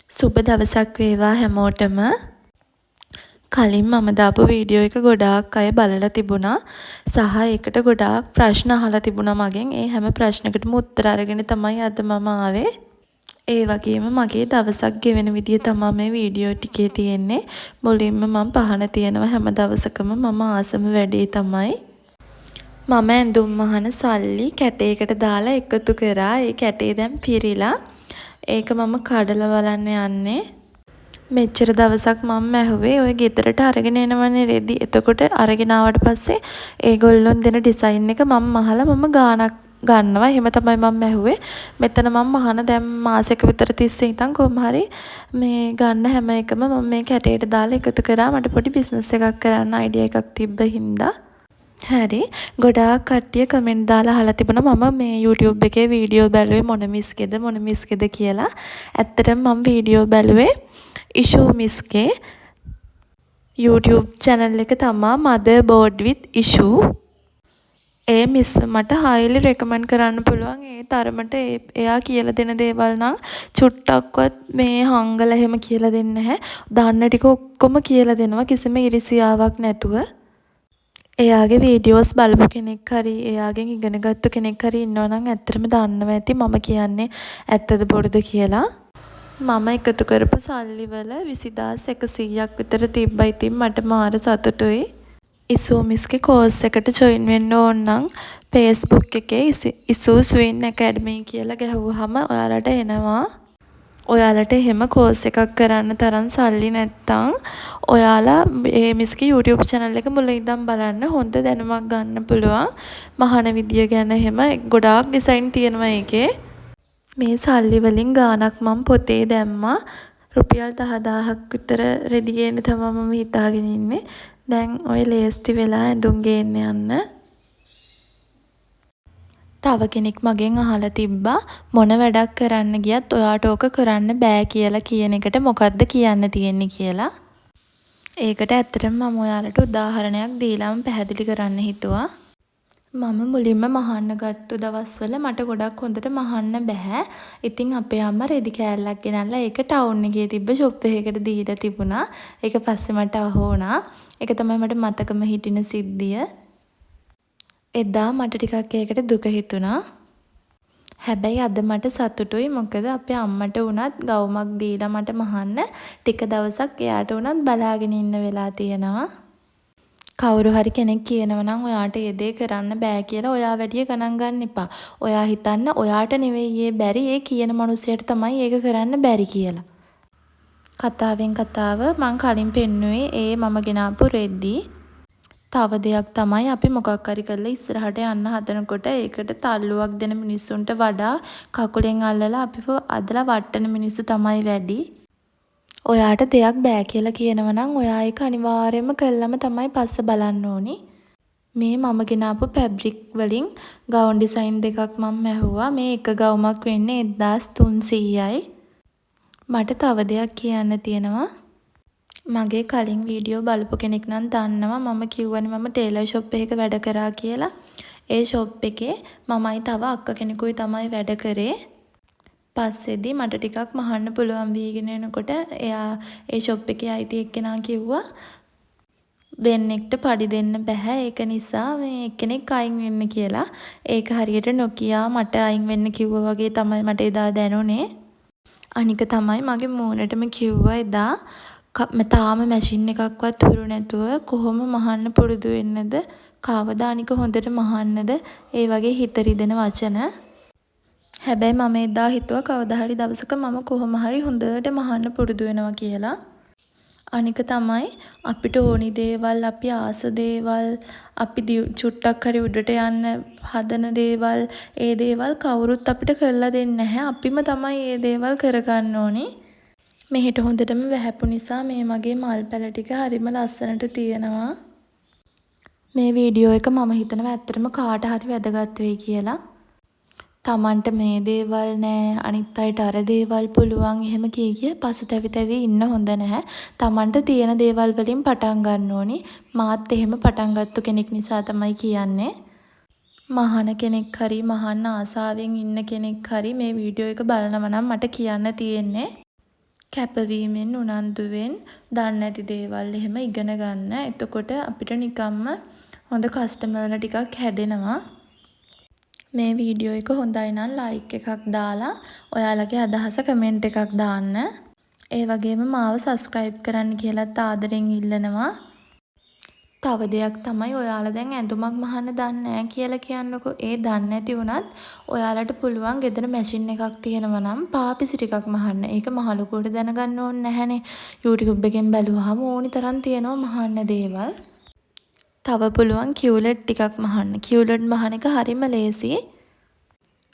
සුබ දවසක් වේවා හැමෝටම. කලින් මම දාපු වීඩියෝ එක ගොඩාක් අය බලලා තිබුණා. සහ ඒකට ගොඩාක් ප්‍රශ්න අහලා තිබුණා මගෙන්. ඒ හැම ප්‍රශ්නකටම උත්තර අරගෙන තමයි අද මම ආවේ. ඒ වගේම මගේ දවසක් ගෙවෙන විදිය තමා මේ වීඩියෝ ටිකේ තියෙන්නේ. මුලින්ම මං පහන තියනවා හැම දවසකම මම ආසම වැඩේ තමයි. මම ඇඳුම් මහන සල්ලි කැටයකට දාලා එකතු කරා. ඒ කැටේ දැන් පිරිලා. ඒක මම කඩලා බලන්න යන්නේ. මෙච්චර දවසක් මං මැහුවේ ඔය ගෙදරට අරගෙන එනවනේ රෙදි. එතකොට අරගෙන ආවට පස්සේ ඒගොල්ලොන් දෙන ඩිසයින් එක මං මහලා මම ගාණක් ගන්නවා. එහෙම තමයි මං මැහුවේ. මෙතන මං මහන දැන් මාසෙක විතර තිස්සේ ඉඳන් කොහොම හරි මේ ගන්න හැම එකම මම මේ කැටයට දාලා එකතු කරා. මට පොඩි බිස්නස් එකක් කරන්න අයිඩියා එකක් තිබ්බ හින්දා. හරි. ගොඩාක් කට්ටිය කමෙන්ට් දාලා අහලා තිබුණා මම මේ YouTube එකේ වීඩියෝ බැලුවේ මොන මිස්ගෙද මොන මිස්ගෙද කියලා. ඇත්තටම මම වීඩියෝ බැලුවේ ඉෂූ මිස්ගේ. YouTube channel එක තමා මදර් බෝඩ් විත් ඉෂූ. ඒ මිස්ව මට හයිලි රෙකමන්ඩ් කරන්න පුළුවන්. ඒ තරමට එයා කියලා දෙන දේවල් නම් චුට්ටක්වත් මේ හංගලා එහෙම කියලා දෙන්නේ නැහැ. දන්න ටික ඔක්කොම කියලා දෙනවා කිසිම ඉරිසියාවක් නැතුව. එයාගේ වීඩියෝස් බලපු කෙනෙක් හරි එයාගෙන් ඉගෙන ගත්තු කෙනෙක් හරි ඉන්නවා නම් ඇත්තටම දන්නවා ඇති මම කියන්නේ ඇත්තද බොරුද කියලා. මම එකතු කරපු සල්ලි වල 20,100ක් විතර තිබ්බා. ඉතින් මට මාර සතුටුයි. ඉසූ මිස්ගේ කෝස් එකට ජොයින් වෙන්න ඕන නම් ෆේස්බුක් එකේ ඉසූ ස්වින් ඇකැඩමි කියලා ගැහුවහම ඔයාලට එනවා. ඔයාලට එහෙම කෝස් එකක් කරන්න තරම් සල්ලි නැත්තම් ඔයාලා ඒ මිස්ගේ YouTube channel එක මුල ඉඳන් බලන්න, හොඳ දැනුමක් ගන්න පුළුවන්. මහන විදිය ගැන එහෙම ගොඩාක් ඩිසයින් තියෙනවා ඒකේ. මේ සල්ලි වලින් ගාණක් මං පොතේ දැම්මා. රුපියල් 10,000ක් විතර රෙදි ගේන්න තමා මම හිතාගෙන ඉන්නේ. දැන් ඔය ලේස්ති වෙලා ඇඳුම් ගේන්න යන්න. තව කෙනෙක් මගෙන් අහලා තිබ්බා මොන වැඩක් කරන්න ගියත් ඔයාට ඕක කරන්න බෑ කියලා කියන එකට මොකද්ද කියන්න තියෙන්නේ කියලා. ඒකට ඇත්තටම මම ඔයාලට උදාහරණයක් දීලාම පැහැදිලි කරන්න හිතුවා. මම මුලින්ම මහන්න ගත්තු දවස්වල මට ගොඩක් හොඳට මහන්න බැහැ. ඉතින් අපේ අම්මා රෙදි කෑල්ලක් ගෙනල්ලා ඒක ටවුන් එකේ තිබ්බ ෂොප් එකකට දීලා තිබුණා. ඒක පස්සේ මට අහු වුණා. ඒක තමයි මට මතකම හිටින සිද්ධිය. එදා මට ටිකක් ඒකට දුක හිතුණා. හැබැයි අද මට සතුටුයි, මොකද අපේ අම්මට වුණත් ගවුමක් දීලා මට මහන්න ටික දවසක් එයාට වුණත් බලාගෙන ඉන්න වෙලා තියෙනවා. කවුරු හරි කෙනෙක් කියනවා නම් ඔයාට ඒ දේ කරන්න බෑ කියලා, ඔයා වැඩිය ගණන් ගන්න එපා. ඔයා හිතන්න ඔයාට නෙවෙයි ඒ බැරි, ඒ කියන මනුස්සයට තමයි ඒක කරන්න බැරි කියලා. කතාවෙන් කතාව, මං කලින් පෙන්නුවේ ඒ මම ගෙනාපු රෙදි. තව දෙයක් තමයි, අපි මොකක් හරි කරලා ඉස්සරහට යන්න හදනකොට ඒකට තල්ලුවක් දෙන මිනිස්සුන්ට වඩා කකුලෙන් අල්ලලා අපිව ඇදලා වට්ටන මිනිස්සු තමයි වැඩි. ඔයාට දෙයක් බෑ කියලා කියනවා නම් ඔයා ඒක අනිවාර්යයෙන්ම කළාම තමයි පස්ස බලන්න ඕනි. මේ මම ගෙනාපු ෆැබ්‍රික් වලින් ගවුන් ඩිසයින් දෙකක් මම මැහුවා. මේ එක ගවුමක් වෙන්නේ 1300යි. මට තව දෙයක් කියන්න තියෙනවා. මගේ කලින් වීඩියෝ බලපු කෙනෙක් නම් දන්නවා, මම කිව්වනේ මම ටේලර් ෂොප් එකක වැඩ කරා කියලා. ඒ ෂොප් එකේ මමයි තව අක්කා කෙනෙකුයි තමයි වැඩ කරේ. පස්සෙදි මට ටිකක් මහන්න පුළුවන් වීගෙන එනකොට එයා, ඒ ෂොප් එකේ අයිති එක්කෙනා කිව්වා දෙන්නෙක්ට පඩි දෙන්න බැහැ, ඒක නිසා මේ එක්කෙනෙක් අයින් වෙන්න කියලා. ඒක හරියට නොකියා මට අයින් වෙන්න කිව්වා වගේ තමයි මට එදා දැනුනේ. අනික තමයි මගේ මූණටම කිව්වා එදා, තාම මැෂින් එකක්වත් හුරු නැතුව කොහොම මහන්න පුරුදු වෙන්නද, කවදා අනික හොඳට මහන්නද, ඒ වගේ හිත රිදෙන වචන. හැබැයි මම එදා හිතුවා කවදා හරි දවසක මම කොහොම හරි හොඳට මහන්න පුරුදු වෙනවා කියලා. අනික තමයි අපිට ඕනි දේවල්, අපි ආස දේවල්, අපි චුට්ටක් හරි උඩට යන්න හදන දේවල්, ඒ දේවල් කවුරුත් අපිට කරලා දෙන්නේ නැහැ. අපිම තමයි ඒ දේවල් කරගන්න ඕනි. මෙහෙට හොඳටම වැහැපු නිසා මේ මගේ මල් පැල ටික හරිම ලස්සනට තියෙනවා. මේ වීඩියෝ එක මම හිතනවා ඇත්තටම කාට හරි වැදගත් වෙයි කියලා. තමන්ට මේ දේවල් නෑ, අනිත් අයට අර දේවල් පුළුවන්, එහෙම කිය කිය පසුතැවි තැවි ඉන්න හොඳ නැහැ. තමන්ට තියෙන දේවල් වලින් පටන් ගන්න ඕනි. මාත් එහෙම පටන් ගත්තු කෙනෙක් නිසා තමයි කියන්නේ. මහන කෙනෙක් හරි මහන්න ආසාවෙන් ඉන්න කෙනෙක් හරි මේ වීඩියෝ එක බලනවා නම් මට කියන්න තියෙන්නේ, කැපවීමෙන්, උනන්දුවෙන් දන්නේ නැති දේවල් එහෙම ඉගෙන ගන්න. එතකොට අපිට නිකම්ම හොඳ කස්ටමර්ලා ටිකක් හැදෙනවා. මේ වීඩියෝ එක හොඳයි නම් ලයික් එකක් දාලා ඔයාලගේ අදහස කමෙන්ට් එකක් දාන්න. ඒ වගේම මාව සබ්ස්ක්‍රයිබ් කරන්න කියලත් ආදරෙන් ඉල්ලනවා. තව දෙයක් තමයි, ඔයාලා දැන් ඇඳුමක් මහන්න දන්නේ නෑ කියලා කියන්නකෝ. ඒ දන්නේ නැති වුණත් ඔයාලට පුළුවන් ගෙදර මැෂින් එකක් තියෙනවා නම් පාපිසි ටිකක් මහන්න. ඒක මහ ලොකුවට දැනගන්න ඕනේ නැහැනේ. යූටියුබ් එකෙන් බැලුවහම ඕනි තරම් තියෙනවා මහන්න දේවල්. තව පුළුවන් කියුලට් ටිකක් මහන්න. කියුලට් මහන එක හරිම ලේසියි.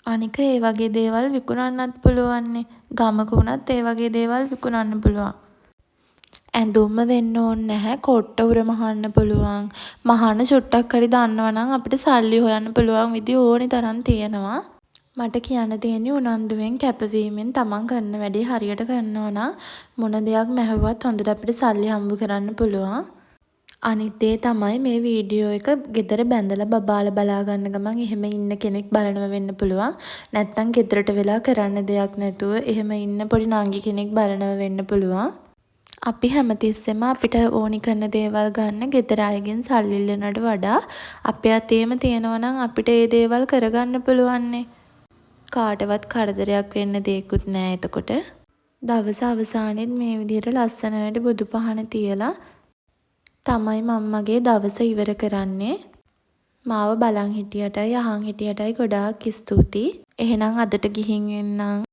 අනික ඒ වගේ දේවල් විකුණන්නත් පුළුවන්නේ. ගමක වුණත් ඒ වගේ දේවල් විකුණන්න පුළුවන්. ඇඳුම්ම වෙන්න ඕනේ නැහැ. කොට්ට උර මහන්න පුළුවන්. මහන්න චුට්ටක් හරි දන්නවා නම් අපිට සල්ලි හොයන්න පුළුවන් විදි ඕනි තරම් තියෙනවා. මට කියන්න තියෙන්නේ, උනන්දුවෙන්, කැපවීමෙන් තමන් කරන වැඩේ හරියට කරනවා නම් මොන දෙයක් මැහුවත් හොඳට අපිට සල්ලි හම්බ කරන්න පුළුවන්. අනිත් දේ තමයි, මේ වීඩියෝ එක ගෙදර බැඳලා බබාලා බලා ගන්න ගමන් එහෙම ඉන්න කෙනෙක් බලනව වෙන්න පුළුවන්. නැත්තම් ගෙදරට වෙලා කරන්න දෙයක් නැතුව එහෙම ඉන්න පොඩි නංගි කෙනෙක් බලනව වෙන්න පුළුවන්. අපි හැමතිස්සෙම අපිට ඕනි කරන දේවල් ගන්න ගෙදර අයගෙන් සල්ලි ඉල්ලනවට වඩා අපේ අතේම තියෙනවා නම් අපිට ඒ දේවල් කරගන්න පුළුවන්නේ. කාටවත් කරදරයක් වෙන්න දෙයක්වත් නෑ එතකොට. දවස අවසානෙත් මේ විදිහට ලස්සනට බුදු පහන තියලා තමයි මම මගේ දවස ඉවර කරන්නේ. මාව බලන් හිටියටයි අහන් හිටියටයි ගොඩාක් ස්තුතියි. එහෙනම් අදට ගිහින් එන්නම්.